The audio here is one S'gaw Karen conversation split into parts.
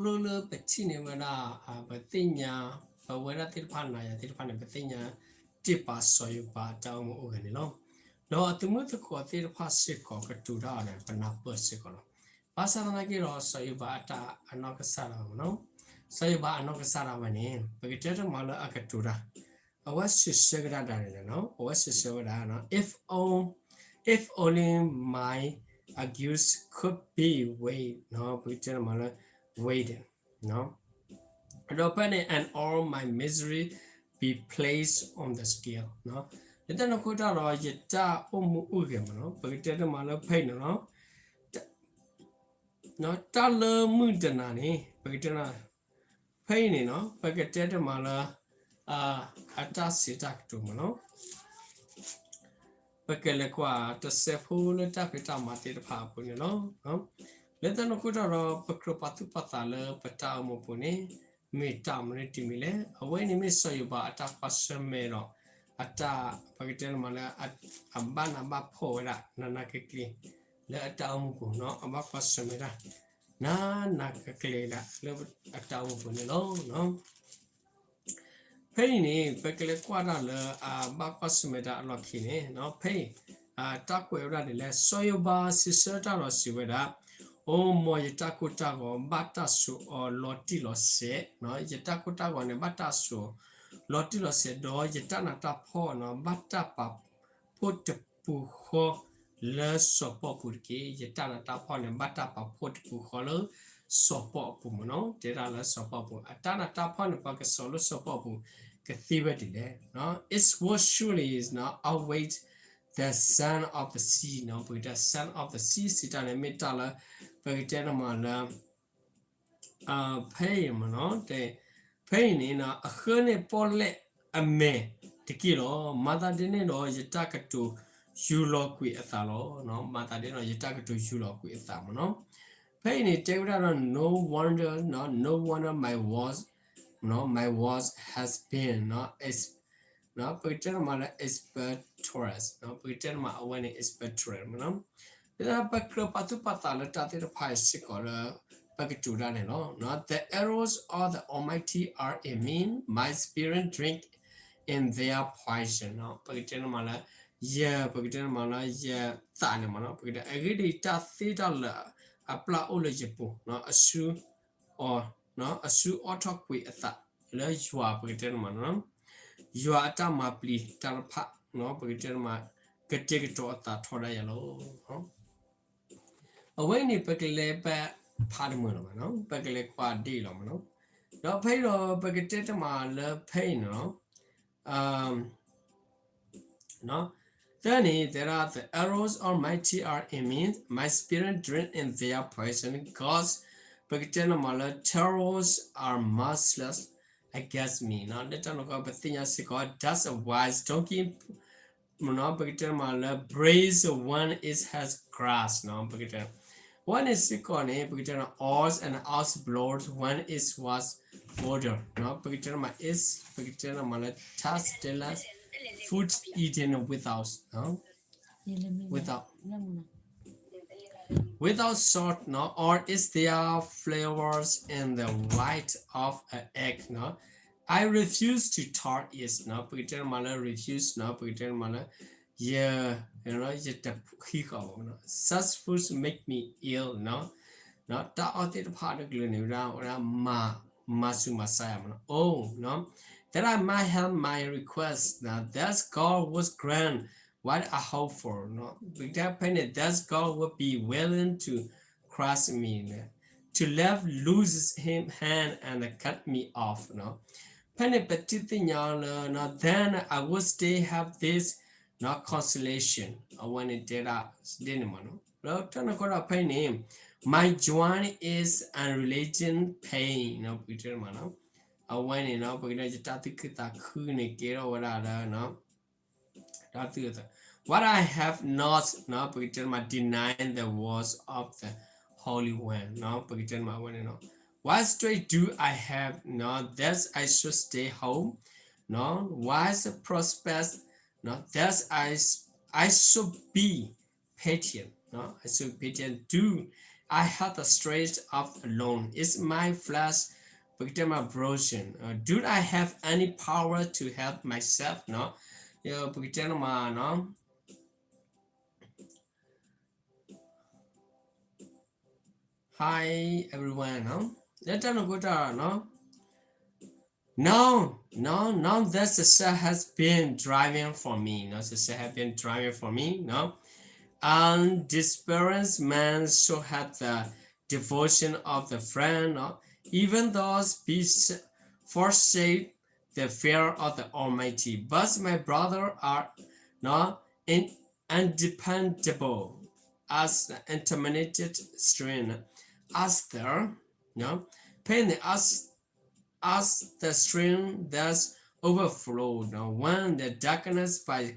ခီဖျိလၢပထံၣ်န့ၢ်ဝဲဒၣ် ပသ့ၣ်ညါ ပဝဲဒၣ်သ့ၣ်တဖၣ်နၤယၤသ့ၣ်တဖၣ်န့ၣ် ပသ့ၣ်ညါတ့ၢ်ပာ်စီၤယိၤဘးအတၢ်အိၣ်မူအိၣ်ဂဲၤန့ၣ်လီၤ. ဒီးအသုးမုၢ်သကိးသ့ၣ်တဖၣ်စ့ၢ်ကီးကတိၤတၢ်အီၤန့ၣ် ပနၢ်ပၢၢ်စ့ၢ်ကီးလီၤ. ဘၣ်ဆၣ်သနာ်က့ဒီး စီၤယိၤဘးအတၢ်အနီၢ်ကစၢ်ဒၣ်ဝဲမ့ၢ်နီၤ, စီၤယိၤဘးအနီၢ်ကစၢ်ဒၣ်ဝဲန့ၣ် ပကတဲတမးလၢအကတိၤတၢ် အဝဲစံးဆၢကဒါဒၣ်န့ၣ်လီၤ. အဝဲစံးဆၢဝဲဒၣ် if o- if only my accuse could be weighed နီၤ, ပကတဲတမးလၢ weighed ဒီးဖဲန့ၣ် and all my misery be placed on the scale နီၤ. လၢတၢ်န့ၣ်အဃိတၢ်ဒီး ယတၢ်အိၣ်မူအိၣ်ဂဲၤမ့ၢ်နီၤ, ပကတဲတမးလၢဖဲအံၤန့ၣ်လီၤ. တၢ်လၢမုၢ်တနၤန့ၣ် ပကတဲ ဖဲအံၤန့ၣ်နီၤ ပကတဲတမးလၢ အတၢ်စံးတၢ်ကတိၤမ့ၢ်နီၤ. ပကလဲၤကွၢ်တစဲးဖိလၢတၢ်ဖံးတၢ်မၤသ့ၣ်တဖၣ်အပူၤန့ၣ်လီၤ. လၢတၢ်န့ၣ်အဃိတၢ်ဒီး ပကြၢးပာ်သူၣ်ပာ်သးလၢပတၢ်အိၣ်မူပူၤန့ၣ် မ့ၢ်တၢ်မနုၤတမံၤလဲၣ်. အဝဲအံၤန့ၣ်မ့ၢ်စီၤယိၤဘးအတၢ်ကွၢ်ဆၢၣ်မဲာ်ဒီး အတၢ် ပကတဲတမးလၢ အဘၣ်နးဘၣ်ဖှီၣ်ဝဲဒၣ် နးနးကျံၤကျံၤ လၢအတၢ်အိၣ်မူပူၤနီၤ, အဘၣ်ကွၢ်ဆၢၣ်မဲာ်ဒၣ် နးနးကျံၤကျံၤဒၣ်လၢအတၢ်အိၣ်မူပူၤန့ၣ်လီၤ. ဖဲအံၤန့ၣ် ပကလဲၤကွၢ်တၢ်လၢအဘၣ်ကွၢ်ဆၢၣ်မဲာ်ဒၣ်အလီၢ်ခံန့ၣ် ဖဲအံၤ တၢ်ကွဲးဝဲဒၣ်ဒ်လဲၣ်, စီၤယိၤဘးစံးဆၢတၢ်ဒီးစံးဝဲဒၣ်, အိ မ်ယတၢ်ကိၢ်တၢ်ဂီၤ ဘၣ်တၢ်စိာ်အီၤလီၤတံၢ်လီၤဆဲး, ယတၢ်ကိၢ်တၢ်ဂီၤန့ၣ် ဘၣ်တၢ်စိာ်လီၤတံၢ်လီၤဆဲး, ဒီးယတၢ်နးတၢ်ဖှီၣ်န့ၣ် ဘၣ်တၢ်ပာ်ဖှိၣ်တပူၤဃီ လၢစီၤပီၣ်ပူၤတက့ၢ်. ယတၢ်နးတၢ်ဖှီၣ်န့ၣ် ဘၣ်တၢ်ပာ်ဖှိၣ်တပူၤဃီလၢစီၤပီၣ်အပူၤမ့ၢ်နီၤ, တဲဒၣ်လၢစီၤပီၣ်အပူၤ, အတၢ်နးတၢ်ဖှီၣ်န့ၣ် ပှၤကစီၣ်လၢစီၤပီၣ်အပူၤ ကသ့ဝဲဒ်လဲၣ်. Its woe surely outweighed the sand of the sea နီၤ, ပကတဲ sand of the sea စံးတၢ်န့ၣ် မ့ၢ်တၢ်လၢ ပကတဲတမးလၢ ဖဲအံၤမ့ၢ်နီၤ, ဖဲအံၤန့ၣ် အဃၢန့ၢ်ပီၣ်လဲၣ်အမဲာ်တက့ၢ်လီၤ. မၤသးဒ်န့ၣ်ဒီး ယတၢ်ကတိၤယူၤလီၤကွံာ်အသးလီၤ. မၤသးဒ်န့ၣ်ဒီး ယတၢ်ကတိၤယူၤလီၤကွံာ်အသးမ့ၢ်နီၤ. ဖဲအံၤန့ၣ် တဲဝဲဒၣ်ဒီး no wonder နီၤ, no wonder my words, နီၤ, my words has been နီၤ, is နီၤ, ပကတဲတမးလၢ expectorant နီၤ, ပကတဲတမးအဝဲန့ၣ် expectorant မ့ၢ်နီၤ. လၢပကြၢးပာ်သူၣ်ပာ်သးလၢတၢ်သ့ၣ်တဖၣ်အံၤစ့ၢ်ကီးလၢ ပကတိၤတၢ်န့ၣ်လီၤ. The arrows of the Almighty are in me, my spirit drink in their poison နီၤ, ပကတဲတမးလၢ ယ ပကတဲတမးလၢ ယသးန့ၣ်မ့ၢ်နီၤ, ပကတဲ အဂ့ၢ်ဒ်အံၤ တၢ်သ့တၢ်လၢာ်အပျၢ်အိၣ်လၢယပူၤ နီၤ, အစု အီ အစုအီၣ်ထီၣ်ကွံာ်အသးလၢယွၤ ပကတဲတမးနီၤ, ယွၤအတၢ်မၤပျံၤတၢ်တဖၣ် ပကတဲတမး ကတဲာ်ကတီၤအသးထီဒါယၤလီၤ. အဝဲန့ၣ် ပကလဲၤဘၣ်ဖးတမုာ်လီၤမ့ၢ်နီၤ, ပကလဲၤကွၢ်ဒ်အံၤလီၤမ့ၢ်နီၤ. ဒီးဖဲအံၤဒီး ပကတဲတမးလၢဖဲအံၤန့ၣ်လီၤ. သၢန့ၣ် တဲဒၣ် the arrows Almighty are in me, my spirit drink in their poison, God's ပကတဲန့ၣ်မးလၢ terrors are merciless against me နီၤ, လၢတၢ်န့ၣ်အဃိ ပသ့ၣ်ညါစ့ၢ်ကီး that's a wise donkey မ့ၢ်နီၤ, ပကတဲန့ၣ်မးလၢ brave when it has grass နီၤ, ပကတဲ အဝဲန့ၣ်စ့ၢ်ကီးန့ၣ် ပကတဲန့ၣ် ox and ox blows when it was fodder နီၤ, ပကတဲန့ၣ်မး is ပကတဲန့ၣ်မးလၢ tasteless food eaten without နီၤ, without without salt နီၤ, or is there flavors in the white of an egg နီၤ, I refuse to touch it နီၤ, ပကတဲန့ၣ်မးလၢ refuse နီၤ, ပကတဲန့ၣ်မးလၢ ယ ယတဟံးဃီၤဘၣ်နီၤ, such foods make me ill နီၤ, တၢ်အီၣ်သ့ၣ်တဖၣ်တကလုာ်န့ၣ်ဝဲဒၣ် ဝဲဒၣ်မၤ မၤဆူၣ်မၤဆါယၤမးနီၤ, oh နီၤ, that I might have my request နီၤ, that God would grant what I hope for နီၤ, ပကတဲဖဲန့ၣ် that God would be willing to crush me နီၤ, to let loose his hand and cut me off နီၤ, ဖဲန့ၣ်ပထံၣ်သ့ၣ်ညါလၢ then I would still have this နီၤ consolation အဝဲန့ၣ်တဲဒၣ်ဒ်န့ၣ်မးနီၤ, လၢတၢ်န့ၣ်အဃိဒီးဖဲအံၤန့ၣ် my joy is unrelenting pain နီၤ, ပကတဲမးနီၤ, အဝဲန့ၣ်နီၤ ပကတဲယတၢ်သူၣ်ခုသးခုန့ၣ်ကဲထီၣ်ဝဲဒၣ်လၢ တၢ်သူၣ် what I have not နီၤ ပကတဲမး denied the words of the Holy One နီၤ ပကတဲမးအဝဲန့ၣ်နီၤ What strength do I have နီၤ that I should stay home နီၤ What prospect နီၤ that I I should be patient နီၤ I should be patient do I have the strength of alone. Is my flesh ပကတဲမး broken? Uh, do I have any power to help myself? နီၤ ပကတဲမးနီၤ Hi everyone နီၤ လၢတၢ်န့ၣ်အဃိတၢ်နီၤ Now, now, now that success has been driving for me, no, success has been driving for me, no, and desperate man should have the devotion of the friend, no, even though be forsake the fear of the Almighty. But my brother are not in, undependable as the intermittent stream, as the, no, pain as as the stream that's overflowed, no, when the darkness by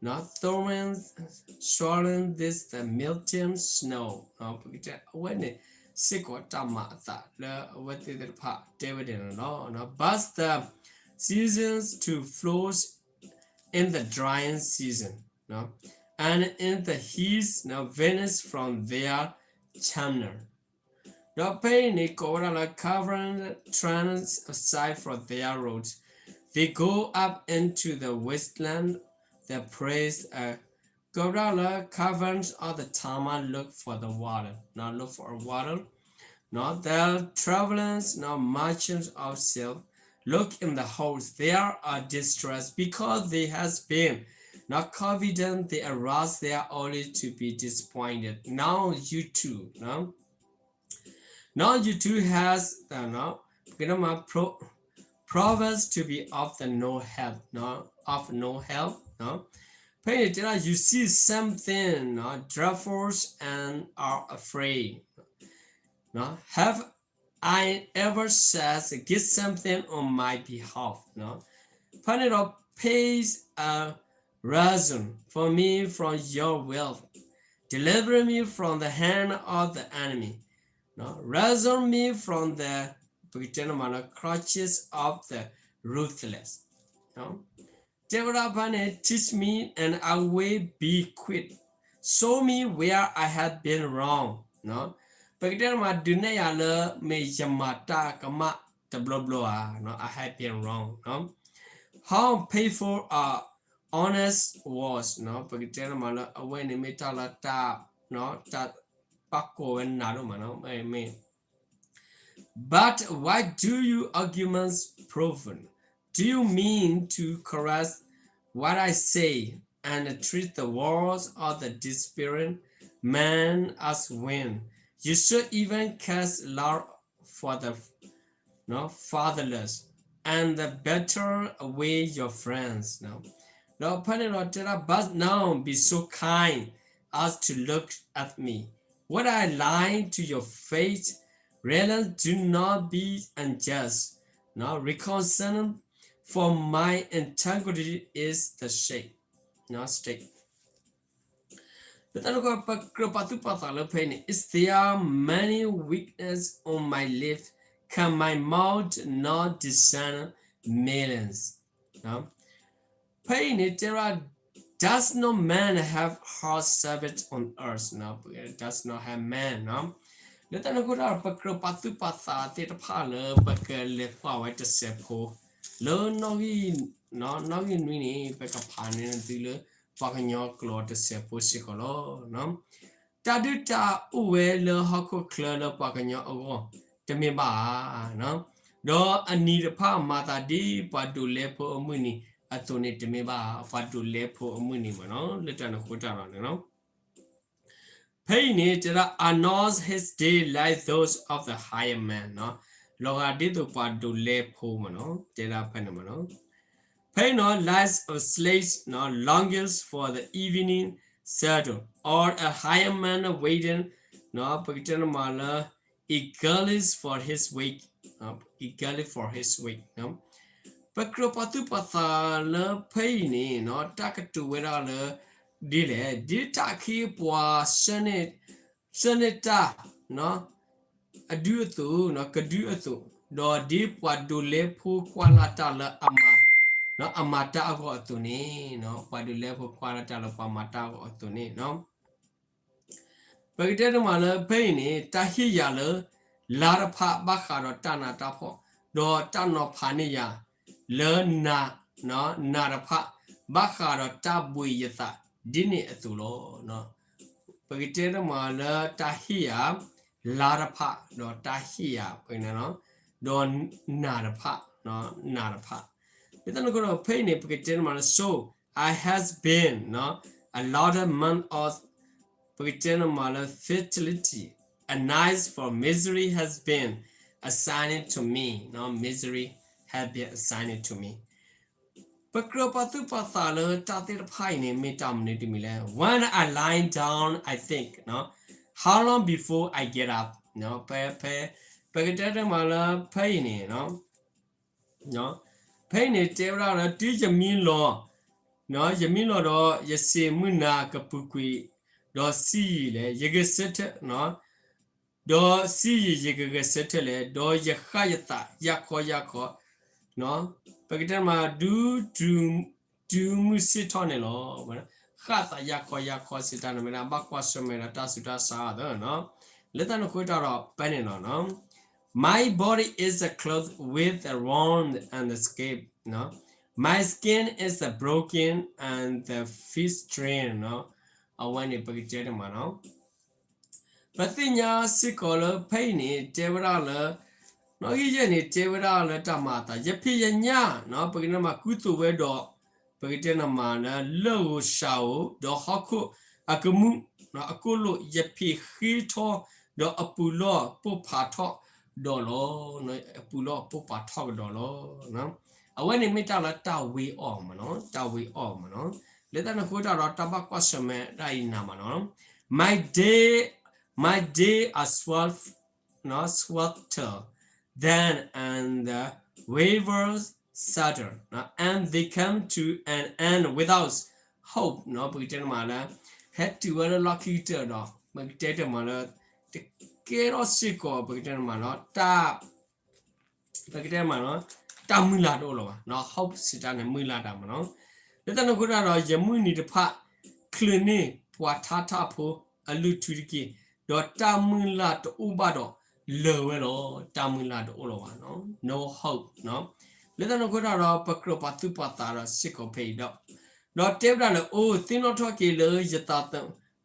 no thorns swollen this the melting snow, no, ပကတဲအဝဲန့ၣ် စ့ၢ်ကီးတၢ်မၤအသးလၢအဝဲသ့ၣ်တဖၣ်တဲဝဲဒၣ်န့ၣ်လီၤ. But the seasons to flows in the drying season, no, and in the heat, no, vanish from their channel. ဒီးဖဲအံၤန့ၣ် ကိးဝဲဒၣ်လၢ cavern turns aside for their road. They go up into the wasteland, the place, uh, ကိးဝဲဒၣ်လၢ caverns of the Tama look for the water, not look for water. Not the travelers, not merchants of silk, look in the holes. They are distressed because they has been not confident they arise there only to be disappointed. Now you too, no? Now you too has, uh, no, ပကတဲမး pro- proves to be of the no help, no, of no help, no. ဖဲအံၤန့ၣ်တဲဒၣ် you see something, no, dreadful and are afraid, no. Have I ever said, get something on my behalf, no. ဖဲန့ၣ်ဒီး pay a ransom for me from your wealth, deliver me from the hand of the enemy, no, rescue me from the, ပကတဲန့ၣ်မးနီၤ clutches of the ruthless, no. တဲဝဲဒၣ်ဖဲန့ၣ် teach me and I will be quick, show me where I have been wrong, no. ပကတဲန့ၣ်မး ဒုးနဲၣ်ယၤလၢ မ့ၢ်ယမၤတၢ်ကမၣ်တဘျီဘျီဧါ, no, I have been wrong, no. How painful are honest words, no. ပကတဲန့ၣ်မးလၢ အဝဲန့ၣ်မ့ၢ်တၢ်လၢတၢ် no, တၢ်ပာ်ကိးဝဲနးဒိၣ်မးနီၤ မ့ၢ် But why do you arguments proven? Do you mean to correct what I say and treat the words of the despairing man as wind? You should even cast love for the, no, fatherless and the better away your friends, no. ဒီးဖဲန့ၣ်ဒီးတဲဒၣ် but now be so kind as to look at me. What I lie to your face, really do not be unjust, no, reconcile, for my integrity is the stake, no, stake. လၢတၢ်န့ၣ်အဃိ ပကြၢးပာ်သူၣ်ပာ်သးလၢဖဲအံၤန့ၣ် Is there many weakness on my lips? Can my mouth not discern millions? ဖဲအံၤန့ၣ်တဲဒၣ် does not man have hard service on earth, no, does not have man, no. လၢတၢ်န့ၣ်အဃိဒီး ပကြၢးပာ်သူၣ်ပာ်သးသ့ၣ်တဖၣ်လၢ ပကလဲၤကွၢ်ဝဲတစဲးဖိ လၢနီၣ်ဂံၢ် နီၣ်ဂံၢ်နွံန့ၣ် ပကဖးန့ၢ်သုလၢ ပှၤကညီကျိာ်တစဲးဖိစ့ၢ်ကီးလီၤ. တၢ်ဒုးတၢ်အိၣ်ဝဲလၢဟီၣ်ခိၣ်ချၢလၢပှၤကညီအဂီၢ် တမ့ၢ်ဘၣ်ဧါ, ဒီးအနံၤတဖၣ်မၤသးဒ်ပှၤဒိးလဲဖိအမုၢ်နံၤအသိးန့ၣ် တမ့ၢ်ဘၣ် ပှၤဒိးလဲဖိအမုၢ်နံၤမ့ၢ်နီၤ လၢတၢ်န့ၣ်အဃိတၢ်လီၤန့ၣ်လီၤ. ဖဲအံၤန့ၣ် တဲဒၣ် are not his days like those of the hired man, နီၤ, လီၤဂာ်ဒ်သိးပှၤဒိးလဲဖိမ့ၢ်နီၤ တဲဒၣ်ဖဲန့ၣ်မ့ၢ်နီၤ. ဖဲအံၤနီၤ like a slave, နီၤ, longs for the evening shadow, or a hired man waiting, နီၤ, ပကတဲန့ၣ်မးလၢ eagerly for his wake, eagerly for his wake, နီၤ. ပကြၢးပာ်သူၣ်ပာ်သးလၢဖဲအံၤန့ၣ်နီၤ တၢ်ကတိၤဝဲဒၣ်လၢ ဒ်လဲၣ် ဒ်တၢ်ခံပှၤ ဆၢန့ၢ်တၢ် အဒုအသိး ကဒုအသိး, ဒီးဒ်ပှၤဒိးလဲဖိကွၢ်လၢ်တၢ်လၢ အမၤတၢ်အဂီၢ်အသိးန့ၣ်, ပှၤဒိးလဲဖိကွၢ်လၢ်တၢ်လၢပှၤမၤတၢ်အဂီၢ်အသိးန့ၣ်, ပကတဲတမးလၢဖဲအံၤန့ၣ် တၢ်ဟ့ၣ်ယၤလၢ လါတဖၣ်ဘၣ်ဃးဒီးတၢ်နးတၢ်ဖှီၣ်, ဒီးတၢ်နီၤဖးန့ၢ်ယၤ လၢ နၤတဖၣ် ဘၣ်ဃးဒီးတၢ်ဘှံးယသးဒ်န့ၣ်အသိးလီၤ. ပကတဲတမးလၢတၢ်ဟ့ၣ်ယၤ လါတဖၣ် ဒီးတၢ်ဟ့ၣ်ယၤ ဒီးနၤတဖၣ်, နၤတဖၣ်. လၢတၢ်န့ၣ်အဃိဒီးဖဲအံၤန့ၣ် ပကတဲတမးလၢ so I has been a lot of month of ပကတဲတမးလၢ fertility, a night for misery has been assigned to me, misery has been assigned to me. ပကြၢးပာ်သူၣ်ပာ်သးလၢတၢ်သ့ၣ်တဖၣ်အံၤန့ၣ် မ့ၢ်တၢ်မနုၤတမံၤလဲၣ်. When I lie down, I think, how long before I get up? ပကတဲတမးလၢ ဖဲအံၤန့ၣ် ဖဲအံၤန့ၣ် တဲဝဲဒၣ်လၢ တုၤယမံလီၤ, ယမံလီၤဒီး ယစံးမုၢ်နၤကပူၤကွံာ်, ဒီးစံးယံာ်လဲၣ် ယဂဲၤဆၢထၢၣ်, ဒီးစံးယံာ် ယကဂဲၤဆၢထၢၣ်လဲၣ်, ဒီးယဃၣ်ယသးယၢ်ခီယၢ်ခီ, ပကတဲတမး ဒူ တုၤမုၢ်ဆ့ၣ်ထီၣ်န့ၣ်လီၤ. ဃၣ်သးယၢ်ခီယၢ်ခီစံးတၢ်န့ၣ်မ့ၢ်ဒၣ် ဘၣ်ကွၢ်ဆၢၣ်မဲာ်ဒီးတၢ်ဆူးတၢ်ဆါအသး, လၢတၢ်န့ၣ်အဃိတၢ်ဒီး ပန့ၣ်လီၤ. My body is a cloth with a wound and a scape. My skin is a broken and the flesh torn. အဝဲန့ၣ်ပကတဲတမးလီၤ. ပသ့ၣ်ညါစ့ၢ်ကီးလၢဖဲအံၤန့ၣ် တဲဝဲဒၣ်လၢ နီၣ်ဂံၢ်ယဲၢ်န့ၣ် တဲဝဲဒၣ်လၢတၢ်မၤအသး ယဖံးယညၣ် ပကတဲတမး ကူသိးဝဲဒီး ပကတဲတမးလၢ လၢၢ်ဧိၤစှၤဧိၤ ဒီးဟီၣ်ခိၣ်အကမူၣ်အကိၣ်လိၣ် ယဖံးဃ့ထီၣ် ဒီးအပူၤလီၢ်ပိၢ်ဖးထီၣ်ဒီးလီၤ. အပူၤလီၢ်ပိၢ်ဖးထီၣ်ကဒီးလီၤ. အဝဲန့ၣ်မ့ၢ်တၢ်လၢတၢ်ဝ့ၤအီၣ်မးနီၤ, တၢ်ဝ့ၤအီၣ်မးနီၤ. လၢတၢ်န့ၣ်အဃိတၢ်ဒီး တၢ်ဘၣ်ကွၢ်ဆၢၣ်မဲာ်ဒၣ်အံၤနၤမးနီၤ. My day, my day are swift, swifter than and the weaver shudder, and they come to an end without hope. ပကတဲတမးလၢ ဟဲတုၤဝဲလၢလီၢ်ခံကတၢၢ်ဒီး ပကတဲတမးလၢ တကဲထီၣ်စ့ၢ်ကီး ပကတဲတမးလၢ တၢ် ပကတဲမးနီၤ တၢ်မုၢ်လၢ်တအိၣ်လၢၤဘၣ်, hope စံးတၢ်န့ၣ် မုၢ်လၢ်တၢ်မးနီၤ. လၢတၢ်န့ၣ်အဃိတၢ်ဒီး ယမုၢ်နံၤတဖၣ် ချုးန့ၢ်ပှၤထါထၣ်ဖိအလုၢ်ထူတက့ၢ်, ဒီးတၢ်မုၢ်လၢ်တအိၣ်ဘၣ်ဒီး လၢာ်ဝဲလီၤ. တၢ်မုၢ်လၢ်တအိၣ်လၢၤဘၣ်, no hope. လၢတၢ်န့ၣ်အဃိတၢ်ဒီး ပကြၢးပာ်သူၣ်ပာ်သးဒီးစ့ၢ်ကီးဖဲအံၤဒီး ဒီးတဲဝဲဒၣ်လၢ အိ သ့ၣ်နီၣ်ထီၣ်က့ၤလၢယသးသ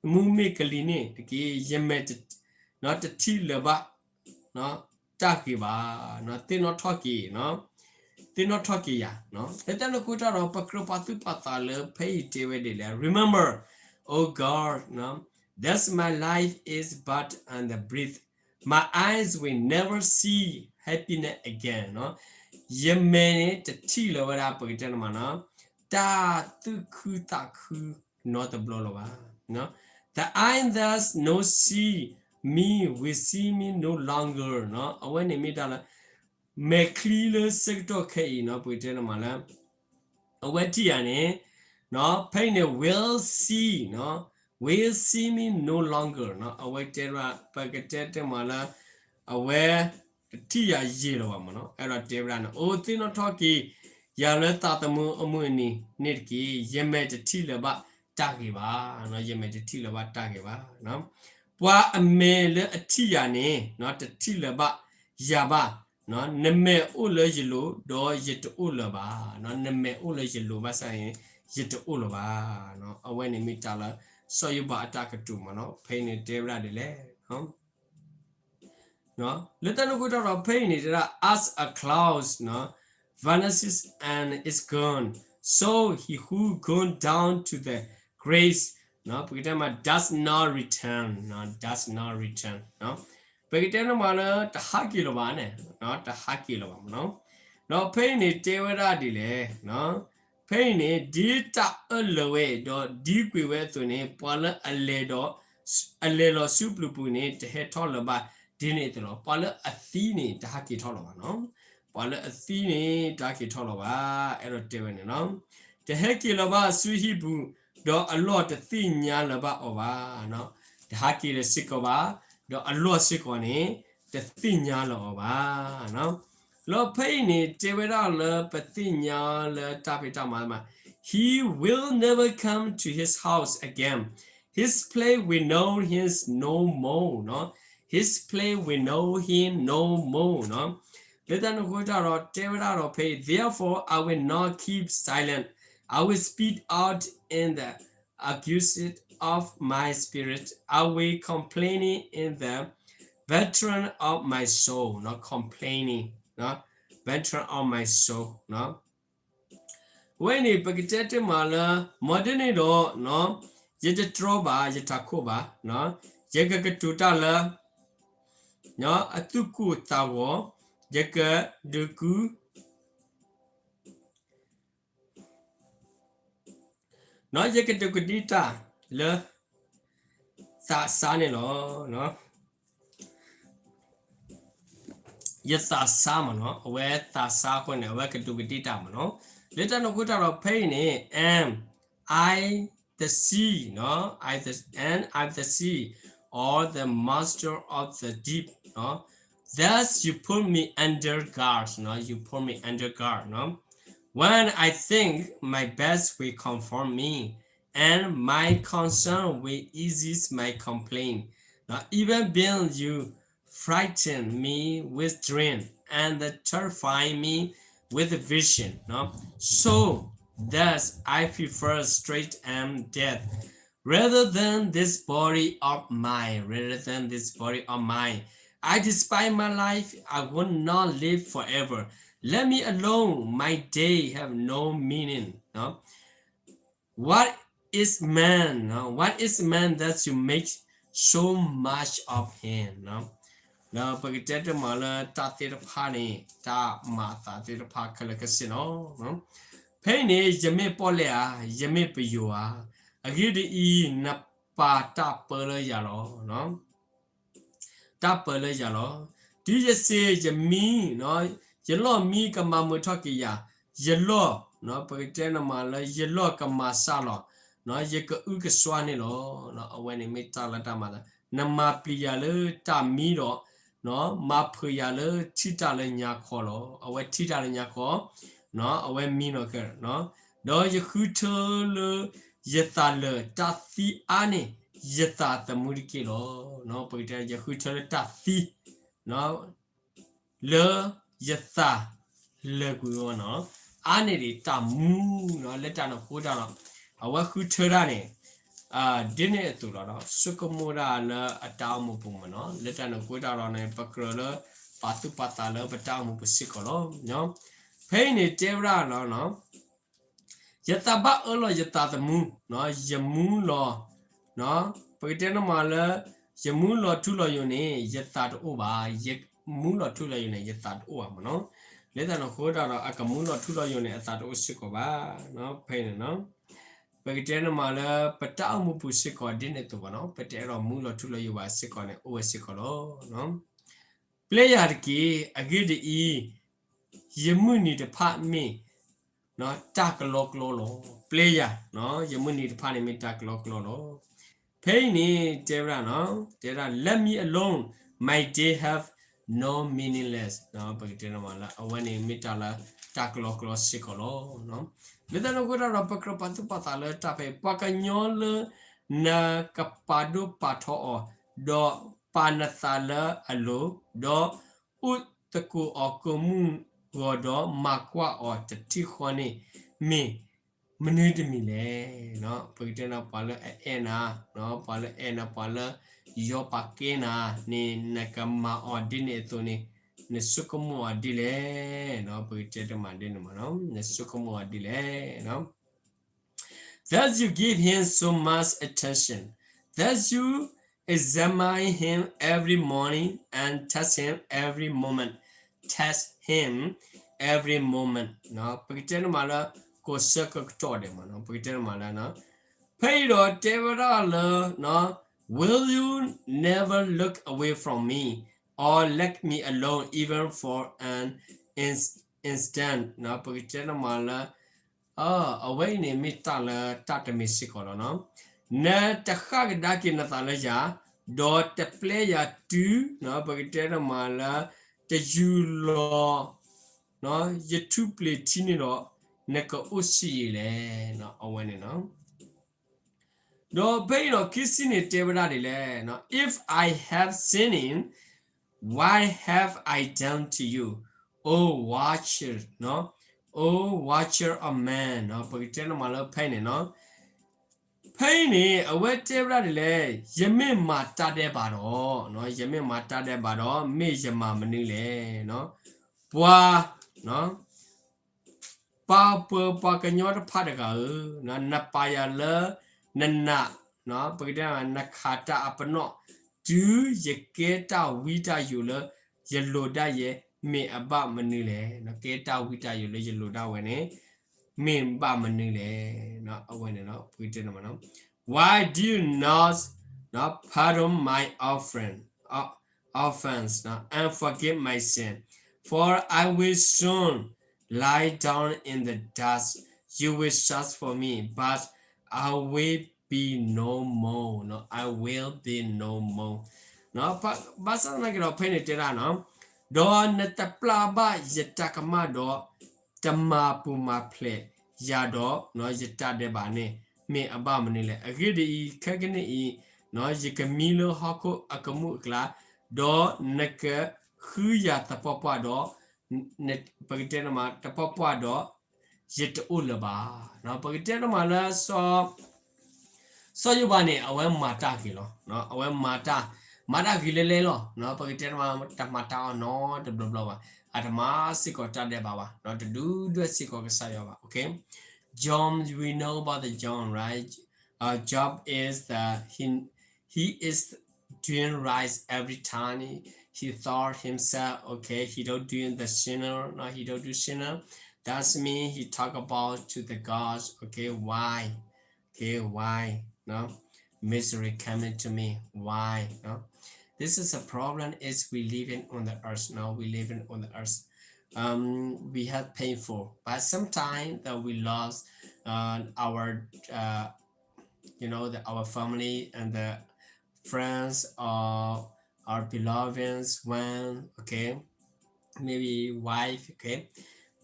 မူမ့ၢ်ကလံၤန့ၣ်တက့ၢ်, ယမဲာ် တထံၣ်လၢၤဘၣ် တၢ်ဂ့ၤဘၣ်, သ့ၣ်နီၣ်ထီၣ်က့ၤ, သ့ၣ်နီၣ်ထီၣ်က့ၤယၤ. လၢတၢ်န့ၣ်အဃိတၢ်ဒီး ပကြၢးပာ်သူၣ်ပာ်သးလၢဖဲအံၤတဲဝဲဒ်လဲၣ်, Remember, O God, that my life is but a breath, my eyes will never see happiness again. ယမဲာ်န့ၣ်တထံၣ်လၢၤဝဲဒၣ် ပကတဲန့ၣ်မးနီၤ တၢ်သူၣ်ခုသးခုနီတဘျီလၢၤဘၣ်. The eye that no see me will see me no longer. အဝဲန့ၣ်မ့ၢ်တၢ်လၢ မဲာ်ချံလၢဆၢကတီၢ်ခဲအံၤနီၤ ပကတဲန့ၣ်မးလၢ အဝဲထံၣ်ယၤန့ၣ် ဖဲအံၤန့ၣ် will see, will see me no longer. အဝဲတဲဝဲဒၣ် ပကတဲတမးလၢ အဝဲတထံၣ်ယၤယံာ်လၢၤဘၣ်မးနီၤ. အဲၣ်ဒိးတဲဝဲဒၣ်န့ၣ် အိ သ့ၣ်နီၣ်ထီၣ်က့ၤ ယၤလၢသးသမူအမုၢ်အနံၤန့ၣ်တက့ၢ်, ယမဲာ်တထံၣ်လၢၤဘၣ်တၢ်ဂ့ၤဘၣ်, ယမဲာ်တထံၣ်လၢၤဘၣ်တၢ်ဂ့ၤဘၣ်. ပှၤအမဲာ်လၢအထံၣ်ယၤန့ၣ် တထံၣ်လၢၤဘၣ်ယၤဘၣ်, နမဲာ်အိၣ်လၢယလိၤ ဒီးယတအိၣ်လၢၤဘၣ်, နမဲာ်အိၣ်လၢယလိၤဘၣ်ဆၣ်န့ၣ် ယတအိၣ်လၢၤဘၣ်. အဝဲန့ၣ်မ့ၢ်တၢ်လၢ စီၤယိၤဘးအတၢ်ကတိၤမးနီၤ ဖဲအံၤန့ၣ်တဲဝဲဒၣ်ဒ်လဲၣ် လၢတၢ်န့ၣ်အဃိတၢ်ဒီး ဖဲအံၤန့ၣ်တဲဒၣ် as a cloud vanishes and is gone, so he who goes down to the grave, ပကတဲမး does not return, does not return. ပကတဲန့ၣ်မးလၢ တဟးက့ၤလၢၤဘၣ်န့ၣ်, တဟးက့ၤလၢၤဘၣ်မးနီၤ. ဒီးဖဲအံၤန့ၣ်တဲဝဲဒၣ်ဒ်လဲၣ် ဖဲအံၤန့ၣ် ဒ်တၢ်အၢၣ်လၢၤဝဲ ဒီးဒံကွံာ်ဝဲအသိးန့ၣ် ပှၤလၢအလဲၤဒီး အလဲၤလီၤဆူပျုၤပူၤန့ၣ် တဟဲထီၣ်လၢၤဘၣ်ဒ်န့ၣ်အသိးလီၤ. ပှၤလၢအသံန့ၣ် တဟးက့ၤထီၣ်လၢၤဘၣ်နီၤ. ပှၤလၢအသံန့ၣ် တဟးက့ၤထီၣ်လၢၤဘၣ်. အဲၣ်ဒိးတဲဝဲန့ၣ်လီၤ. တဟဲက့ၤလၢၤဘၣ်ဆူဟံၣ်ပူၤ, ဒီးအလီၢ်တသ့ၣ်ညါလၢၤဘၣ်အီၤဘၣ်. တဟးက့ၤလၢၤစ့ၢ်ကီးဘၣ်, ဒီးအလီၢ်စ့ၢ်ကီးန့ၣ် တသ့ၣ်ညါလၢၤအီၤဘၣ်. လီၤဖဲအံၤန့ၣ် တဲဝဲဒၣ်လၢပသ့ၣ်ညါလၢတၢ်ဖံးတၢ်မၤမး, He will never come to his house again. His place we know him no more နီၤ. His place we know him no more နီၤ. လၢတၢ်န့ၣ်အဃိတၢ်ဒီး တဲဝဲဒၣ်ဒီးဖဲအံၤ Therefore I will not keep silent. I will speak out in the anguish of my spirit. I will complain in the veteran of my soul နီၤ. Complaining နီၤ. Veteran of my soul နီၤ. အဝဲန့ၣ် ပကတဲတ့ၢ်မးလၢ မ်ဒ်န့ၣ်ဒီး ယတတြီဘၣ် ယထးခိၣ်ဘၣ်, ယကကတိၤတၢ်လၢ အသူၣ်ကိၢ်သးဂီၤ, ယကဒုးကူ ယကဒုးကဒံတၢ်လၢ သးစၢ်န့ၣ်လီၤ. ယသးစၢ်မးနီၤ, အဝဲသးစၢ်အဃိန့ၣ် အဝဲကဒုးကဒံတၢ်မးနီၤ. လၢတၢ်န့ၣ်အဃိတၢ်ဒီးဖဲအံၤန့ၣ် and I the sea နီၤ, I the, and I the sea, or the master of the deep နီၤ. Thus you put me under guard နီၤ, you put me under guard နီၤ. When I think my best will comfort me, and my concern will ease my complaint. Now, even when you frighten me with dream and terrify me with vision, no? So that I prefer straight and death rather than this body of mine, rather than this body of mine. I despise my life, I will not live forever. Let me alone, my day have no meaning. No? What is man, no? What is man that you make so much of him, no? ဒီးပကတဲတမးလၢတၢ်သ့ၣ်တဖၣ်န့ၣ် တၢ်မၤအသးသ့ၣ်တဖၣ်ခဲလၢာ်ခဲဆ့နီၤ. ဖဲအံၤန့ၣ် ယမ့ၢ်ပီၣ်လဲၣ်ဧါ, ယမ့ၢ်ပယိၤဧါ, အဂ့ၢ်ဒ်အံၤ, နပာ်တၢ်ပၢလၢယၤလီၤ. တၢ်ပၢလၢယၤလီၤ. တုၤယစံးယမံ, ယလီၢ်မံကမၤမုာ်ထီၣ်က့ၤယၤ, ယလီၢ်, ပကတဲနမးလၢယလီၢ်ကမၤစၢ်လီၤ, ယကအုကစွါန့ၣ်လီၤ. အဝဲန့ၣ်မ့ၢ်တၢ်လၢတၢ်မၤသး, နမၤပျံၤယၤလၢတၢ်မံဒီး မၤဖုးယၤလၢထံၣ်တၢ်လၢညါခီလီၤ. အဝဲထံၣ်တၢ်လၢညါခီ, အဝဲမံနီၤကဲ, ဒီးယဃုထၢလၢယသးလၢာ်တၢ်သံအါန့ၢ်ယသးသမူတက့ၢ်လီၤ. ပကတဲယဃုထၢလၢတၢ်သံ လၢယသးလၢာ်ကွံာ်ဝဲနီၤ, အါန့ၢ်ဒံးတၢ်မူနီၤ, လၢတၢ်န့ၣ်အဃိတၢ်ဒီး အဝဲဃုထၢတၢ်န့ၣ် ဒ်န့ၣ်အသိးလီၤ. ဆိကမိၣ်တၢ်လၢအတၢ်အိၣ်မူပူၤမးနီၤ, လၢတၢ်န့ၣ်အဃိတၢ်ဒီးန့ၣ် ပကြၢးလၢပာ်သူၣ်ပာ်သးလၢပတၢ်အိၣ်မူပူၤစ့ၢ်ကီးလီၤ. ဖဲအံၤန့ၣ်တဲဝဲဒၣ်လီၤ ယသးဘၣ်အၢလီၤယသးသမူ, ယမူလီၤ, ပကတဲနမးလၢ ယမူလီၤထူလီၤယိာ်န့ၣ် ယသးတအိၣ်ဘၣ်, ယမူလီၤထူလီၤယိာ်န့ၣ် ယသးတအိၣ်ဘၣ်မးနီၤ. လၢတၢ်န့ၣ်အဃိတၢ်ဒီး အကမူလီၤထူလီၤယိာ်န့ၣ် အသးတအိၣ်စ့ၢ်ကီးဘၣ်, ဖဲအံၤန့ၣ်နီၤ. ပကတဲနမးလၢ ပတၢ်အိၣ်မူပူၤစ့ၢ်ကီးဒ်န့ၣ်အသိးဘၣ်နီၤ, ပတအဲၣ်ဒိးမူလီၤထူလီၤယိာ်ဘၣ်စ့ၢ်ကီးန့ၣ် အိၣ်ဝဲစ့ၢ်ကီးလီၤ. ပျဲယၤတက့ၢ်, အဂ့ၢ်ဒ်အံၤ, ယမုၢ်နံၤတဖၣ်မ့ၢ် တၢ်ကလီကလီလီၤ. ပျဲယၤ, ယမုၢ်နံၤတဖၣ်န့ၣ်မ့ၢ်တၢ်ကလီကလီလီၤ. ဖဲအံၤန့ၣ်တဲဝဲဒၣ်, တဲဝဲဒၣ် Let me alone, my day have no meaningless. ပကတဲနမးလၢ အဝဲန့ၣ်မ့ၢ်တၢ်လၢ တၢ်ကလီကလီစ့ၢ်ကီးလီၤ. လၢတၢ်န့ၣ်အဃိတၢ်ဒီး ပကြၢးပာ်သူၣ်ပာ်သးလၢတၢ်ဖဲအံၤ, ပှၤကညီလၢနကပာ်ဒိၣ်ပာ်ထီအီၤ, ဒီးပာ်နသးလၢအလိၤ, ဒီးအိၣ်သကိးအီၤကိးမုၢ်ဂီၤဒီး မၤကွၢ်အီၤတထံၣ်ဃီန့ၣ် မ့ၢ်မနုၤတမံၤလဲၣ်. ပကတဲနၤ ပှၤလၢအအဲၣ်နၤ, ပှၤလၢအဲၣ်နၤ, ပှၤလၢယီၤပာ်ကဲနၤန့ၣ် နကမၤအီၤဒ်န့ၣ်အသိးန့ၣ် နဆိကမိၣ်အီၤဒ်လဲၣ်. ပကတဲတမးဒ်န့ၣ်မး, နဆိကမိၣ်အီၤဒ်လဲၣ်. That you give him so much attention, that you examine him every morning and test him every moment, test him every moment. ပကတဲနမးလၢ ကိးဆၢကတီၢ်ဒဲးမး, ပကတဲနမးလၢ ဖဲအံၤဒီးတဲဝဲဒၣ်လၢ Will you never look away from me or let me alone even for an ins-, instant? ပကတဲနမးလၢ အဝဲအံၤန့ၣ်မ့ၢ်တၢ်လၢတၢ်တမံၤစ့ၢ်ကီးလီၤ. နတဃၣ်ကဒါက့ၤနသးလၢယၤ, ဒီးတပျဲယၤတုၤ, ပကတဲနမးလၢ တယူၤလီၤ ယထူၣ်ပျ့ၤထံန့ၣ်ဒီး နကအိၣ်ဆံးယံာ်လဲၣ်. အဝဲန့ၣ် ဒီးဖဲအံၤဒီး ခံဆံန့ၣ်တဲဝဲဒၣ်ဒ်လဲၣ်, If I have sinned, what have I done to you, O watcher, O watcher of men? ပကတဲန့ၣ်မးလၢဖဲအံၤန့ၣ်, ဖဲအံၤန့ၣ် အဝဲတဲဝဲဒၣ်ဒ်လဲၣ်, ယမ့ၢ်မၤတၢ်ဒဲးဘးဒီး, ယမ့ၢ်မၤတၢ်ဒဲးဘးဒီး မ့ၢ်ယမၤမနုၤလဲၣ်. ပှၤ ပှၤပှၤကညီတဖၣ်တဂၤဧၢ, နပာ်ယၤလၢနနး, ပကတဲ နခးတၢ်အပနီၣ်, တုၤယကဲတၢ်ဝံတၢ်ယိာ်လၢယလိၤဒၣ်ယဲ မ့ၢ်အဘၣ်မနုၤလဲၣ်. ကဲတၢ်ဝံတၢ်ယိာ်လၢယလိၤဒၣ်ဝဲန့ၣ် မ့ၢ်ဘၣ်မနုၤလဲၣ်. အဝဲန့ၣ် ပကတဲန့ၣ်မး, Why do you not pardon my offering, offense, and forgive my sin? For I will soon lie down in the dust. You will search for me, but I will be no more, I will be no more. ဘၣ်ဆၣ်သနာ်က့ဒီး ဖဲန့ၣ်တဲဒၣ်နီၤ, ဒီးနတပျၢ်ဘၣ်ယတၢ်ကမၣ်ဒီး တမၤပူၤမၤဖျဲးယၤဒီး ယတၢ်ဒဲးဘးန့ၣ် မ့ၢ်အဘၣ်မနုၤလဲၣ်. အဂ့ၢ်ဒ်အံၤ, ခဲကနံၣ်အံၤ ယကမံလၢဟီၣ်ခိၣ်အကမူၣ်အကျါ, ဒီးနကဃုယၤသပှၢ်ပှၢ်ဒီး ပကတဲန့ၣ်မး သပှၢ်ပှၢ်ဒီး ယတအိၣ်လၢၤဘၣ်. ပကတဲန့ၣ်မးလၢ စီၤယိၤဘးန့ၣ် အဝဲမၤတၢ်ဂ့ၤလီၤ. အဝဲမၤတၢ်, မၤတၢ်ဂ့ၤလၢလဲလီၤ. ပကတဲန့ၣ်မး တမၤတၢ်အီၣ်နီတဘျီဘျီဘၣ်. အတမၤစ့ၢ်ကီးတၢ်ဒဲးဘးဘၣ်, တဒုၣ်ဒွဲၣ်စ့ၢ်ကီးကစၢ်ယွၤဘၣ်. Okay, Job, we know about the Job, right? Uh, Job is the, he, he is doing right every time. He, he thought himself, okay, he don't doing the sinner, no, he don't do sinner. That's mean he talk about to the God, okay, why? Okay, why? No? Misery coming to me. Why? No? This is a problem is we living on the earth. No, we living on the earth. Um, we have painful, but sometimes that we lost uh, our uh, you know, the, our family and the friends or our beloveds, when, okay, maybe wife, okay.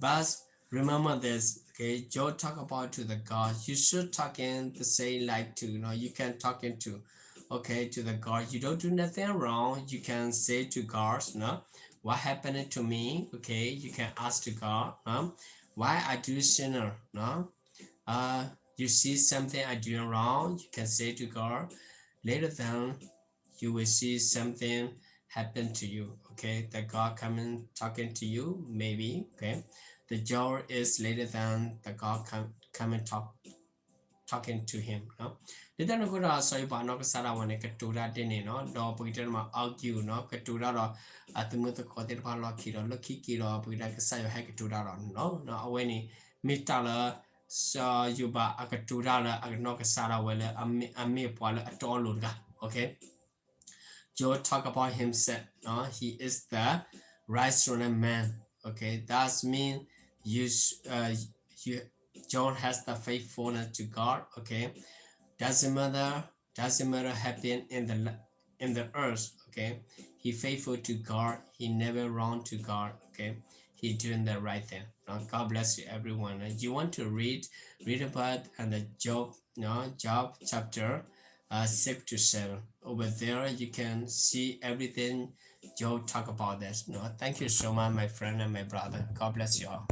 But remember this, okay, Job talk about to the God. You should talking the same like to, you know, you can talking to, okay, to the God. You don't do nothing wrong. You can say to God, no, what happened to me? Okay, you can ask to God, no, why I do sinner, no? Uh, you see something I doing wrong, you can say to God. Later then, you will see something happen to you. Okay, the God coming talking to you, maybe. Okay, the joy is later than the God come coming talk talking to him. ဒ်တၢ်န့ၣ်အဃိဒီး စီၤယိၤဘးနီၢ်ကစၢ်ဒၣ်ဝဲန့ၣ် ကတိၤတၢ်ဒ်န့ၣ်နီၤ, ဒီးပကတဲန့ၣ်မး argue နီၤ, ကတိၤတၢ်ဒီး အသုးမုၢ်သကိးသ့ၣ်တဖၣ်လီၢ်ခံဒီး လၢခံက့ၤဒီး ပကတဲကစၢ်ယွၤဟဲကတိၤတၢ်ဒီးနီၤ, အဝဲန့ၣ် မ့ၢ်တၢ်လၢ စီၤယိၤဘးအကတိၤတၢ်လၢအနီၢ်ကစၢ်ဒၣ်ဝဲလၢ အမ့ၢ်ပှၤလၢအတီအလိၤတဂၤ. Okay, Job talk about himself, no? He is the righteous man. Okay, that's mean you, uh, you Job has the faithfulness to God. Okay, doesn't matter, doesn't matter happen in the in the earth. Okay, he faithful to God. He never wrong to God. Okay, he doing the right thing. No? God bless you, everyone. Uh, you want to read, read about and the Job, no? Job chapter uh, six to seven. Over there, you can see everything Job talk about this. No? Thank you so much, my friend and my brother. God bless you all.